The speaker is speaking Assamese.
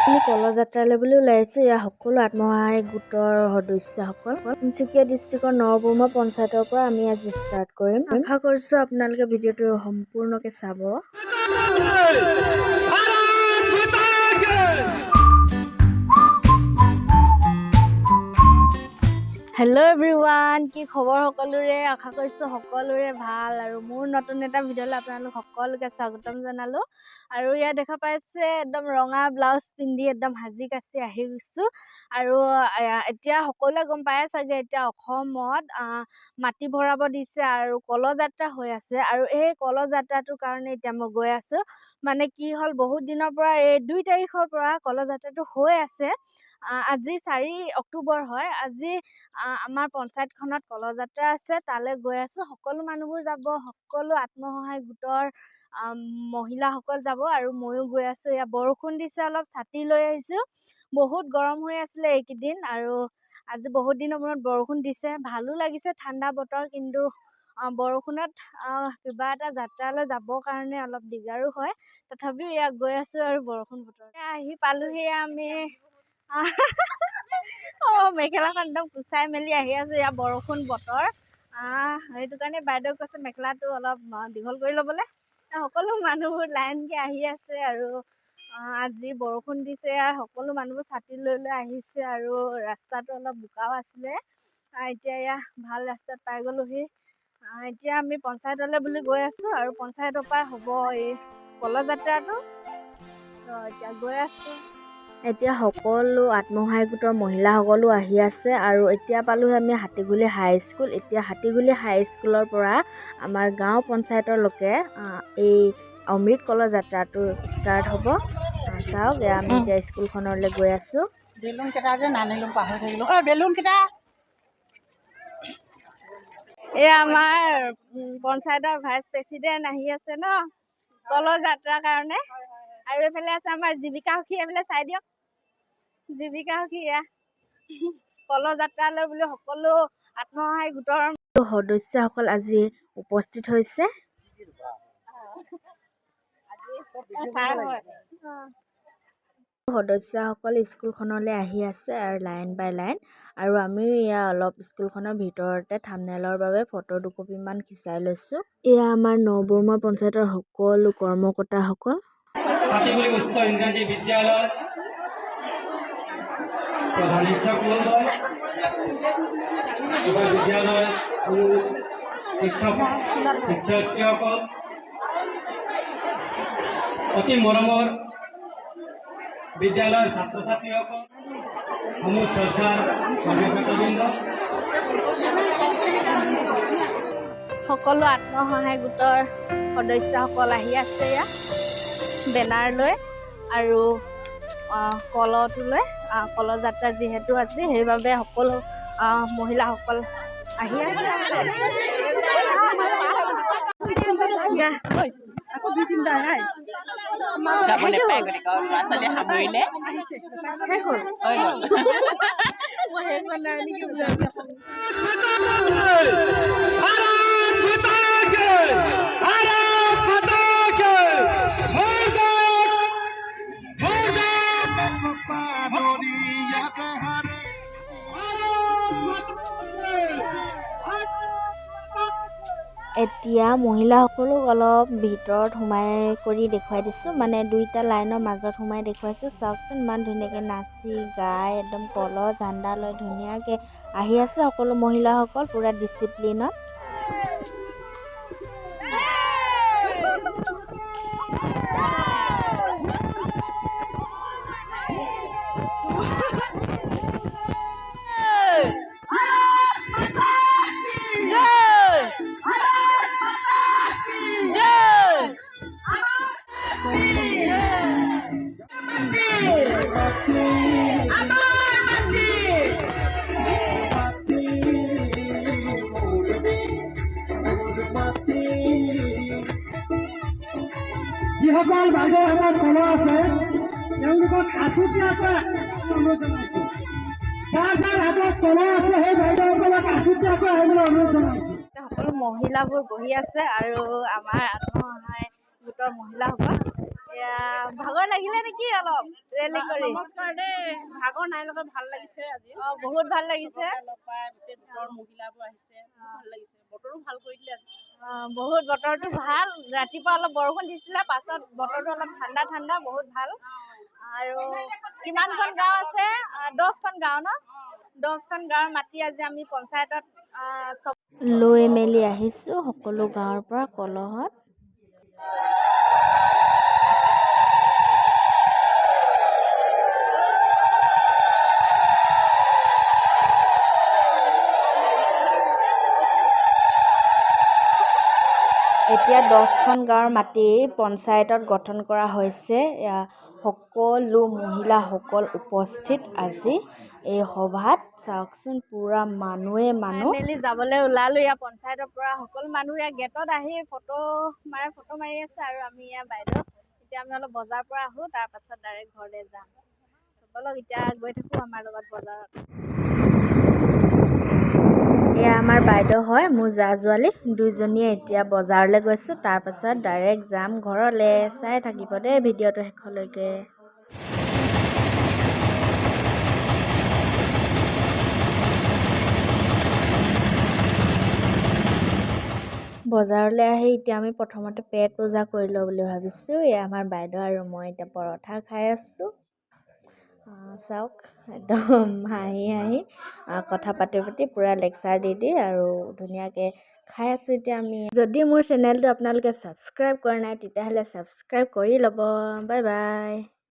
আমি কলহযাত্ৰালৈ বুলি ওলাই আহিছোঁ। ইয়াৰ সকলো আত্মসহায়ক গোটৰ সদস্যসকল তিনিচুকীয়া ডিষ্ট্ৰিক্টৰ নবৰ্মা পঞ্চায়তৰ পৰা আমি আজি ষ্টাৰ্ট কৰিম। আশা কৰিছোঁ আপোনালোকে ভিডিঅ'টো সম্পূৰ্ণকৈ চাব। भारत माता की। হেল্ল' এভৰিৱান, কি খবৰ সকলোৰে? আশা কৰিছোঁ সকলোৰে ভাল। আৰু মোৰ নতুন এটা ভিডিঅ'লৈ আপোনালোক সকলোকে স্বাগতম জনালোঁ। আৰু ইয়াত দেখা পাইছে, একদম ৰঙা ব্লাউজ পিন্ধি একদম সাজি কাচি আহি গৈছোঁ। আৰু এতিয়া সকলোৱে গম পাই চাগে, এতিয়া অসমত মাটি ভৰাব দিছে আৰু কলহযাত্ৰা হৈ আছে। আৰু এই কলহযাত্ৰাটোৰ কাৰণে এতিয়া মই গৈ আছোঁ। মানে কি হ'ল, বহুত দিনৰ পৰা এই 2 তাৰিখৰ পৰা কলহযাত্ৰাটো হৈ আছে। আজি 4 অক্টোবৰ হয়। আজি আমাৰ পঞ্চায়তখনত কলহযাত্ৰা আছে, তালৈ গৈ আছোঁ। সকলো মানুহবোৰ যাব, সকলো আত্মসহায়ক গোটৰ মহিলাসকল যাব আৰু ময়ো গৈ আছোঁ। এয়া বৰষুণ দিছে, অলপ ছাতি লৈ আহিছোঁ। বহুত গৰম হৈ আছিলে এইকেইদিন আৰু আজি বহুত দিনৰ মূৰত বৰষুণ দিছে, ভালো লাগিছে, ঠাণ্ডা বতৰ। কিন্তু বৰষুণত কিবা এটা যাত্ৰালৈ যাবৰ কাৰণে অলপ দিগদাৰো হয়। তথাপিও ইয়াত গৈ আছোঁ। আৰু বৰষুণ বতৰ আহি পালোহি আমি। অঁ, মেখেলাখন একদম কোচাই মেলি আহি আছোঁ। ইয়াত বৰষুণ বতৰ, সেইটো কাৰণে বাইদেউ কৈছে মেখেলাটো অলপ দীঘল কৰি ল'বলৈ। সকলো মানুহবোৰ লাইনকৈ আহি আছে আৰু আজি বৰষুণ দিছে, সকলো মানুহবোৰ ছাতি লৈ লৈ আহিছে। আৰু ৰাস্তাটো অলপ বোকাও আছিলে, এতিয়া এয়া ভাল ৰাস্তাত পাই গ'লোহি। এতিয়া আমি পঞ্চায়তলৈ বুলি গৈ আছোঁ আৰু পঞ্চায়তৰ পৰাই হ'ব এই কলহযাত্ৰাটো। তো এতিয়া গৈ আছোঁ। এতিয়া সকলো আত্মসহায়ক গোটৰ মহিলাসকলো আহি আছে। আৰু এতিয়া পালোহি আমি হাতীগুলি হাইস্কুল। এতিয়া হাতীগুলি হাইস্কুলৰ পৰা আমাৰ গাঁও পঞ্চায়তলৈকে এই অমৃত কলহ যাত্ৰাটো ষ্টাৰ্ট হ'ব। চাওক, এয়া আমি এতিয়া স্কুলখনলৈ গৈ আছোঁ। বেলুন কেইটা যে নানিলো, পাহৰি থাকিলো। ঐ, বেলুন কেইটা। এয়া আমাৰ পঞ্চায়তৰ ভাইচ প্ৰেচিডেণ্ট আহি আছে ন কলহ যাত্ৰাৰ কাৰণে। আৰু এইফালে আছে আমাৰ জীৱিকা সখী। এইফালে চাই দিয়ক, জীৱিকা সখী। এয়া কলহ যাত্ৰালৈ বুলি সকলো আত্মসহায়ক গোটৰ সদস্যসকল আজি উপস্থিত হৈছে। ছাৰ হয়। সদস্যসকল স্কুলখনলৈ আহি আছে আৰু লাইন বাই লাইন। আৰু আমিও এয়া অলপ স্কুলখনৰ ভিতৰতে থামনেলৰ বাবে ফটো দুকপিমান খিচাই লৈছোঁ। এয়া আমাৰ নবৰ্মা পঞ্চায়তৰ সকলো কৰ্মকৰ্তাসকল। হাতীগুলি উচ্চ ইংৰাজী বিদ্যালয় প্ৰধান শিক্ষক মহোদয় তথা বিদ্যালয়ৰ শিক্ষক শিক্ষয়িত্ৰীসকল, অতি মৰমৰ বিদ্যালয়ৰ ছাত্ৰ ছাত্ৰীসকল, সমূহ শ্ৰদ্ধাৰ কৰ্মকৰ্তাবৃন্দ। সকলো আত্মসহায়ক গোটৰ সদস্যসকল আহি আছে ইয়াত বেনাৰ লৈ আৰু কলহটো লৈ। কলহ যাত্ৰা যিহেতু আছে, সেইবাবে সকলো মহিলাসকল আহি আছে। যাব নাপায়, গতিকে ল'ৰা ছোৱালীয়ে সামৰিলে। শেষ হ'ল। হৈ গ'ল। মই শেষ হোৱা নাই নেকি? भारत माता की, भारत माता की। मुर्दाबाद, मुर्दाबाद। भारत माता की। এতিয়া মহিলাসকলক অলপ ভিতৰত সোমাই কৰি দেখুৱাই দিছোঁ, মানে দুইটা লাইনৰ মাজত সোমাই দেখুৱাইছোঁ। চাওকচোন, ইমান ধুনীয়াকৈ নাচি গাই একদম কলহ ঝাণ্ডা লৈ ধুনীয়াকৈ আহি আছে সকলো মহিলাসকল পূৰা ডিচিপ্লিনত। যিসকল বাইদেউৰ হাতত কলহ আছে, তেওঁলোকক আছুতীয়াকৈ অনুৰোধ জনাইছো। যাৰ যাৰ হাতত কলহ আছে, সেই বাইদেউসকলক আছুতীয়াকৈ আহিবলৈ অনুৰোধ জনাইছো। সকলো মহিলাবোৰ বহি আছে আৰু আমাৰ আত্মসহায়ক গোটৰ মহিলাসকল। এয়া ভাগৰ ভাগৰ লাগিলে নেকি অলপ ৰেলী কৰি? নমস্কাৰ দেই। ভাগৰ নাই লগা, ভাল লাগিছে আজি। অ, বহুত ভাল লাগিছে। চবকে লগ পাই, গোটেই গোটৰ মহিলাবোৰ আহিছে, ভাল লাগিছে। বতৰো ভাল কৰি দিলে আজি। অ, বহুত বতৰটো ভাল। ৰাতিপুৱা অলপ বৰষুণ দিছিলে, পাছত বতৰটো অলপ ঠাণ্ডা ঠাণ্ডা, বহুত ভাল। আৰু কিমানখন গাঁও আছে? 10খন গাঁও ন? 10খন গাঁৱৰ মাটি আজি আমি পঞ্চায়তত চব লৈ মেলি আহিছোঁ সকলো গাঁৱৰ পৰা কলহত। এতিয়া 10খন গাঁৱৰ মাটি পঞ্চায়তত গঠন কৰা হৈছে। এয়া সকলো মহিলাসকল উপস্থিত আজি এই সভাত। চাওকচোন, পূৰা মানুহে মানুহ। ফাইনেলি যাবলৈ ওলালো ইয়াৰ পঞ্চায়তৰ পৰা। সকলো মানুহ ইয়াৰ গেটত আহি ফটো মাৰি আছে আৰু আমি ইয়াৰ বাইদেউ। এতিয়া আমি অলপ বজাৰৰ পৰা আহোঁ, তাৰপাছত ডাইৰেক্ট ঘৰলৈ যাম। ব'লক, এতিয়া গৈ থাকোঁ আমাৰ লগত বজাৰত। এয়া আমাৰ বাইদেউ হয়, মোৰ জা জোৱালী দুইজনীয়ে এতিয়া বজাৰলৈ গৈছোঁ। তাৰপাছত ডাইৰেক্ট যাম ঘৰলৈ। চাই থাকিব দেই ভিডিঅ'টো শেষলৈকে। বজাৰলৈ আহি এতিয়া আমি প্ৰথমতে পেট পূজা কৰি লওঁ বুলি ভাবিছোঁ। এয়া আমাৰ বাইদেউ আৰু মই এতিয়া পৰঠা খাই আছোঁ। চাওক, একদম হাঁহি হাঁহি কথা পাতি পাতি, পূৰা লেকচাৰ দি দি আৰু ধুনীয়াকৈ খাই আছোঁ এতিয়া আমি। যদি মোৰ চেনেলটো আপোনালোকে ছাবস্ক্ৰাইব কৰা নাই, তেতিয়াহ'লে ছাবস্ক্ৰাইব কৰি ল'ব। Bye bye.